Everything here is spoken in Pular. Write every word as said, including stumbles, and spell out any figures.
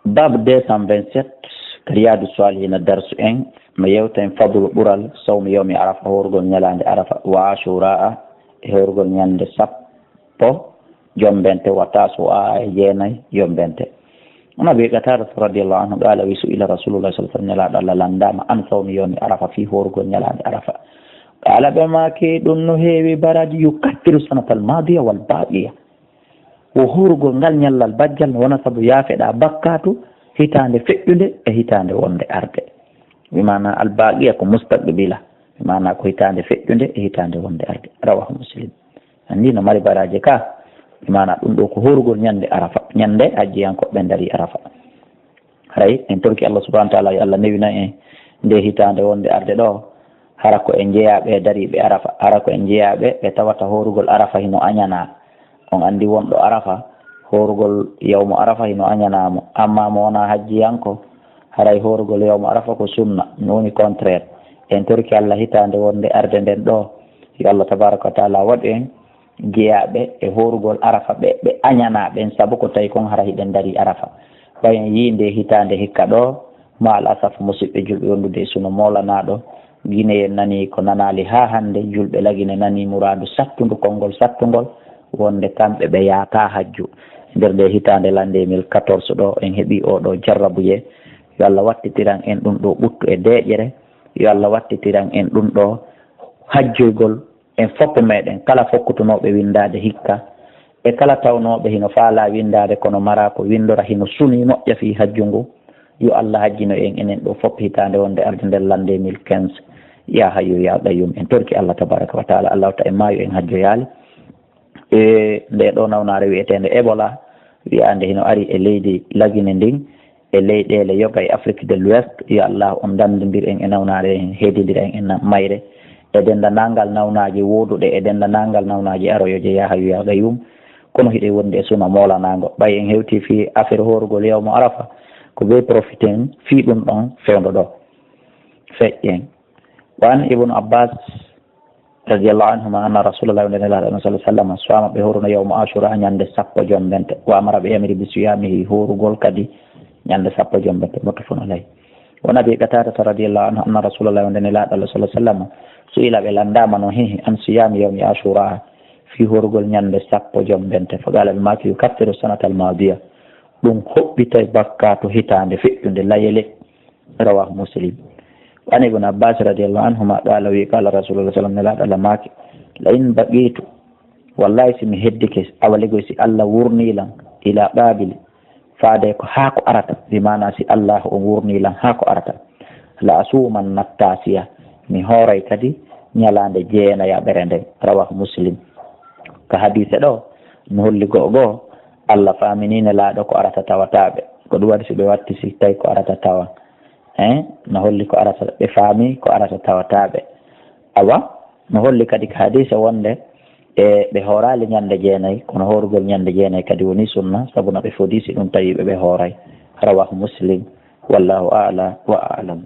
Bab deux cent vingt-sept, ka Riyadu Salihina darsu en, no yewta en fadlu ɓural sawmi yawmi Arafa, horugol ñalaande Arafa, wa Ashura e horugol ñande sappo jombente, wa Tasu'a e jeenay jombente. An Abi Qatada radiyallahu anhu qala, wi su'ila Rasulullah sallallahu alaihi wasallam, Nelaaɗo Allah landaama, an sawmi yawmi Arafa, fii horugol ñalaande Arafa. Qala, ɓe maaki, ɗum no heewi baraji, yukaffiru sanatal madiya wal baqiya. Wo horugol ngal ñallal bajjal no wona sabu yaafeɗaa bakkaatu hitaande feƴƴunde e hitaande wonde arde. Bi maana al-baaqiya ko mustaqbila. Bi maana ko hitaande feƴƴunde e hitaande wonde arde. Rawahu Muslim. Anndi no mari baraaje ka. Bi maana ɗum ɗo ko horugol ñande Arafa. Ñande hajjiyankooɓe ɓe ndarii Arafa. Haray en torki Allah subhanahu wa ta'ala, yo Allah newina en nde hitaande wonde arde ɗo, hara ko en jeyaaɓe e dariiɓe Arafa, hara ko en jeyaaɓe ɓe tawata horugol Arafa hino añanaa. On anndi wonɗo Arafa, horugol yawmu Arafa hino añanaa mo. Amma mo wonaa hajjiyanko, haray horugol yawmu Arafa ko sunna, no woni contraire. En torki Allah hitaande wonde arde nden ɗo, yo Allah tabaraka wa ta'ala waɗu en jeyaaɓe e horugol Arafa ɓe, ɓe añanaa ɓen, sabu ko tawi kon hara hiɗen darii Arafa. Ɓay en yii nde hitaande hikka ɗo, ma al asaf, musiɓɓe julɓe wondude e suno moolanaaɗo, Gine en nanii ko nanaali haa hannde, julɓe Lagine nanii muraadu sattundu, konngol sattungol, wonde kamɓe ɓe yaataa hajju. Nder nde hitaande l'an deux mille quatorze ɗo, en heɓii oo ɗoo jarrabuyee. Yo Allah wattitiran en ɗum ɗoo ɓuttu e deeƴere. Yo Allah wattitiran en ɗum ɗoo hajjoygol. En fof meɗen, kala fokkutunooɓe winndaade hikka, e kala tawnooɓe hino faalaa winndaade kono maraa ko winndora hino sunii moƴƴa fii hajju ngu, yo Allah hajjino en enen ɗoo fof hitaande wonde arde nder l'an deux mille quinze. Yaa Hayyu yaa Qayyum, en torki Allah tabaraka wa taala, Allah wata en maayu en hajjoyaali. E ndee ɗoo nawnaare wi'eteende Ebola, wi'aande hino ari e leydi Lagine ndin, e leyɗeele yoga e Afrique de l'Ouest, yo Allah on danndindir en e nawnaare, heedindira en e na-, mayre, e denndanangal nawnaaji wooduɗe, e denndanangal nawnaaji aroyooje, yaa Hayyu yaa Qayyum. Kono hiɗen wondi e suno moolanaango. Ɓay en hewtii fii affaire horugol yawmu Arafa, ko bee profiten fii ɗum ɗon fewndo ɗoo. Feƴƴen. Wa an Ibnu Abbas radiyallahu anhuma anna Rasulallah, wonde Nelaaɗo Allah sallallahu alaihi wasallam, swama, ɓe horuno yawmu Ashura, ñande sappo jombente. Wa amara, ɓe yamiri, bi siyamihi, horugol kadi ñande sappo jombente. Muttafaqun alayh. Wa an Abi Qatadata radiyallahu anhu anna Rasulallah, wonde Nelaaɗo Allah sallallahu alaihi wasallam, su'ila, ɓe landaama no hihi, an siyami yawmi Ashura, fii horugol ñande sappo jombente. Fa qala, ɓe maaki, yukaffiru sanatal madiya. Ɗum hoɓɓitay bakkaatu hitaande feƴƴunde, layele. Rawahu Muslim. Wa an Ibn Abbas radiyallahu anhuma qala, wi qala Rasulullah sallallahu alaihi wasallam, Nelaaɗo Allah maaki, la in baqitu, wallahi si mi heddike, awa ligoy si Allah wurnii lan, ila qabil, faade ko haa ko arata, bi maana si Allah on wurnii lan haa ko arata, la asuman nattasiya, mi hooray kadi ñalaande jeenayaɓere nden. Rawahu Muslim. Ka hadiise ɗoo, no holli go'o goo, Allah faaminii Nelaaɗo ko arata tawataaɓe. Ko ɗum waɗi si ɓe watti si tawi ko arata tawa. Eh, no holli ko arata, ɓe faami ko arata tawataaɓe. Awa, no holli kadi ka hadiise wonde, e, ɓe hooraali ñande jeenay, kono hoorugol ñande jeenay kadi woni sunna, sabu no ɓe fodi si ɗum tawi ɓe, ɓe hooray. Rawahu Muslim. Wallahu a'la wa a'lam.